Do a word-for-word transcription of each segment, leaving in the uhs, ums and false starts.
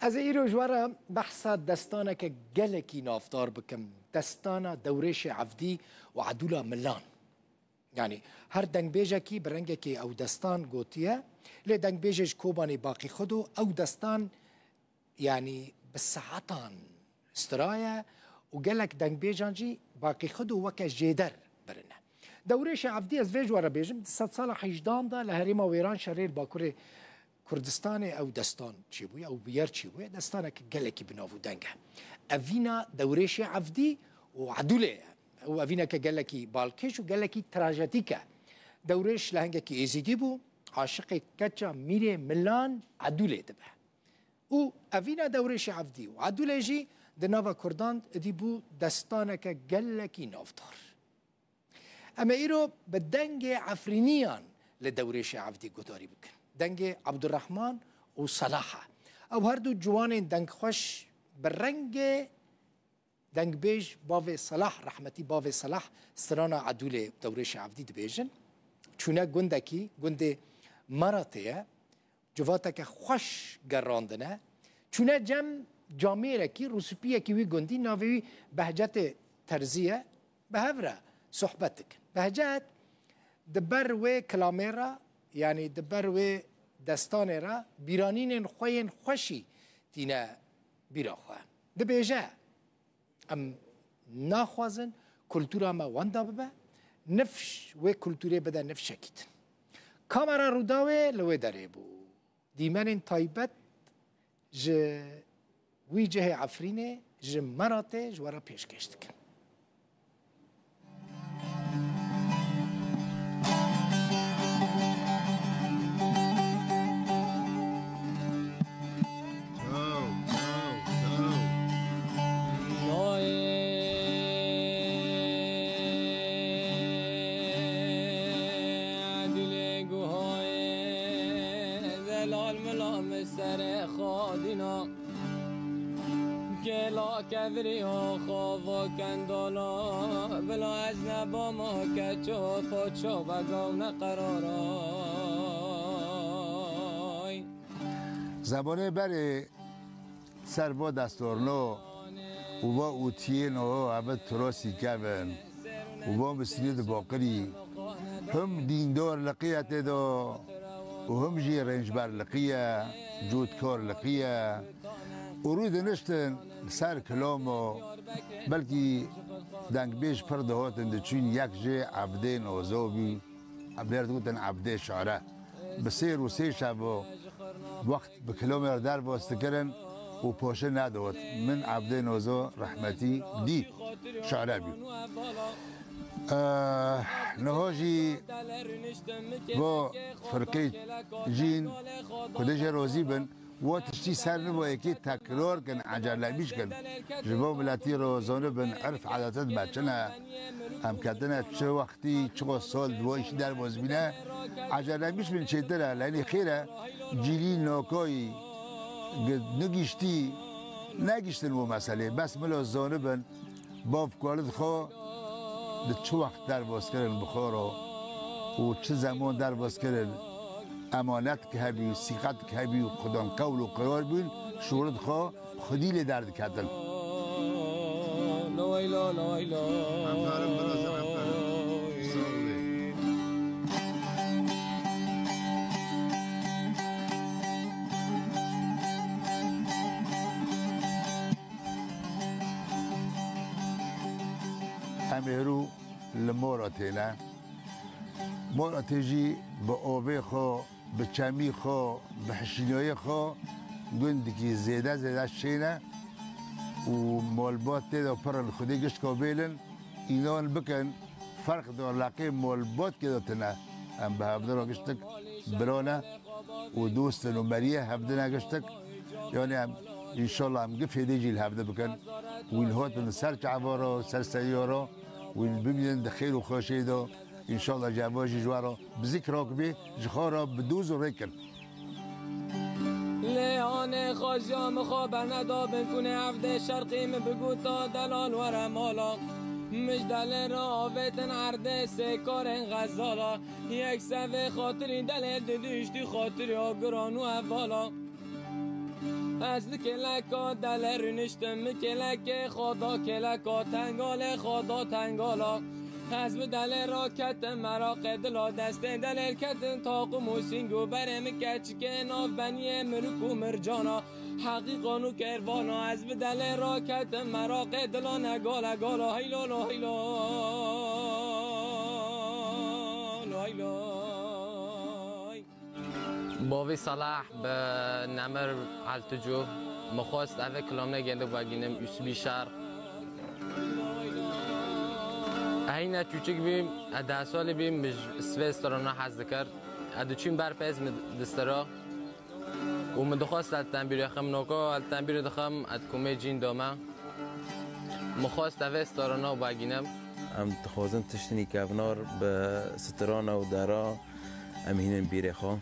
Ez ê îro ji we re behsa destaneke gelekî navdar bikim, destana Dewrêşê Evdî û Edûla Milan. Yanî her dengbêjekî bi rengekê ew destan gotiye, lê dengbêjê ji Kobanê Baqî Xudo ew destan, yanî bi saetan stiraye û gelek dengbêjan jî Baqî Xudo weke jêder birine. Dewrêşê Evdî, ez vê ji we re bêjim, di sedsala hejdan de li herêma Wêranşehirê li Bakurê Kurdistanê ew destan çêbûye, ew bûyer çêbûye, destanek gelekî bi nav û deng e. Evîna Dewrêşê Evdî û Edûlê ye. Ew evîneke gelekî balkêş û gelekî trajedîk e. Dewrêş lehengekî êzîdî bû, aşiqê keça Mîrê Milan Edûlê dibe. Û evîna Dewrêşê Evdî û Edûlê jî di nava Kurdan êdî bû destaneke gelekî navdar. Em ê îro bi dengê Efrîniyan li Dewrêşê Evdî guhdarî bikin. Dengê Ebdurrehman û Selaha. Ew her du ciwanên dengxweş bi rengê dengbêj bavê Selah, rehmetî bavê Selah, strana Edûlê Dewrêşê Evdî dibêjin. Çûne gundekî, gundê Meratê ye. Civateke xweş gerandine. Çûne cem camêrekî, rûspiyekî wî gundî, navê wî Behcetê Terzî ye. Bi hev re sohbet dikin. Behcet di ber wê kilamê re, yanî di ber wê destanê re bîranînên xwe yên xweşî tîne bîra xwe. Dibêje, Em naxwazin kultura me wenda bibe, nifş wê kulturê bide nifşekî din. Kamera Rûdawê li wê derê bû. Dîmenên taybet ji wî cihê Efrînê, ji Meratê ji we re pêşkêş dikin. Kêla kevirî xava kendala, bila ez nebama keço poço vegaw neqeraray. Zemanê berê ser va destorno û va ûtiyêno eve turosî kevin. Û va misînê di baqirî him dîndor liqiye tê de û him jî rêncber liqiye, cûtkar liqiye. Û rû diniştin li ser kilamo, belkî dengbêj pir dihatin diçûn, yek jê Evdê Nozo bû. Evdê digotin Evdê Şare. Bi sêr û sê şev û wext bi kilometre derbas dikirin û poşe nedot. Min Evdê Nozo rehmetî dî şare bî. Eh, niha jî bo firqê cîn, Xwedê jê rozî bin, wo tiştî ser nivo yekê tekrar kin, ecelemîş kin. Ji bo miletî re zonibin, irf edetet me çi ne? Em ketine çi wextî, çiqas sal di vo îşî derbas bîne? Ecelemîş bin çêtir e, lenî xêr e, cîlî nokayî gi-, nigiştî, negiştin vo meselê. Bes milo zonibin, bav kalid xo di çi wext derbas kirin bi xwe re û çi zeman derbas kirin, emanet ki hebî, sîqet ki hebî û xudan qewl û qirar bûn, şûrit xwe xwedî lê derdiketin. Aferin, biraz aferin. Sağ olun. Em êrû li Moratê ne. Moratê jî bi avê xwe, bi çemî xwe, bi hişînayê xwe gundikî zêde zêde şên e û malbat tê de pir in. Xwedê gişt ka bêlin, înan bikin, ferq de leqê malbatkê de tine. Em bi hevdira giştik bira ne û dostin û meriyê hevdine giştik. Yani em, înşallah em gifê dê jî li hevde bikin. Wîn hatin ser çava re, ser seriya re, wîn bimînin di xêr û xweşiyê de. Înşallah ji eva jî ji we re bi zikrak bê, ji xwe re bi doz û rêk in. Lê anê xaziya min xwe berneda bin kunê evdê şerqî min bigota delal were mala. Mij delê re avêtin erdê sê karên xezala. Yek sevê xatirî delê didiştî xatirî agiran û hevala. Ez li kêleka delê rûniştim, min kêlekê xwe da kêleka tengalê xwe da tengala. Ez bi delê raketim meraqê dila, destê delê ketim taqim û sîng û berê min keçikê nav beniyê mirik û mircana. Heqîqan û kervana ez bi delê raketim meraqê dila ne gala gala heylo lo heylo lo heylo. Bavî Salah bi Nemir Eltucu, min xwest evê kilamnê geldi vegînim, Usbî Şer. Heyne çûçik bîm, e deh salî bîm, min ji sivê strana hez dikir. E diçûm ber pêz min distira. Û min dixwest el tembîrê xim noka, el tembîrê dixim, et kumê cîn dome. Min xwest evê strana vegînim. Em dixwazin tiştinî kevnar bi strana û dera em hînin bîrê xwe.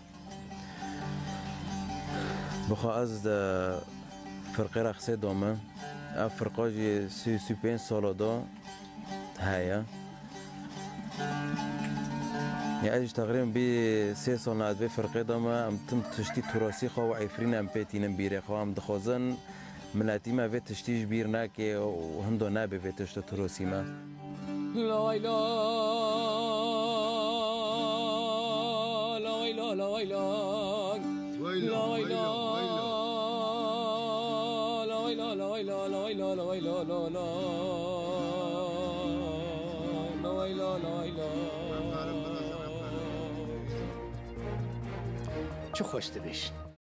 Bixa ez di firqê re qisê dome. Ev firqa jî sî û sî û pênc sala da heye. Ya ez jî teqrîben bî sê sal ne ez vê firqê de me. Em tim tiştî turasî xwe û Efrîn em pê tînin bîrê xwe. Em dixwazin miletî me vê tiştî ji bîr neke û hindo nebe vê tişta turasî me. Lay la, lay la, lay la. Lay la, lay la, lay la. Lay la, lay la, lay la, lay la, lay la, lay la. Lay la, lay la. Çi xweş dibêjin.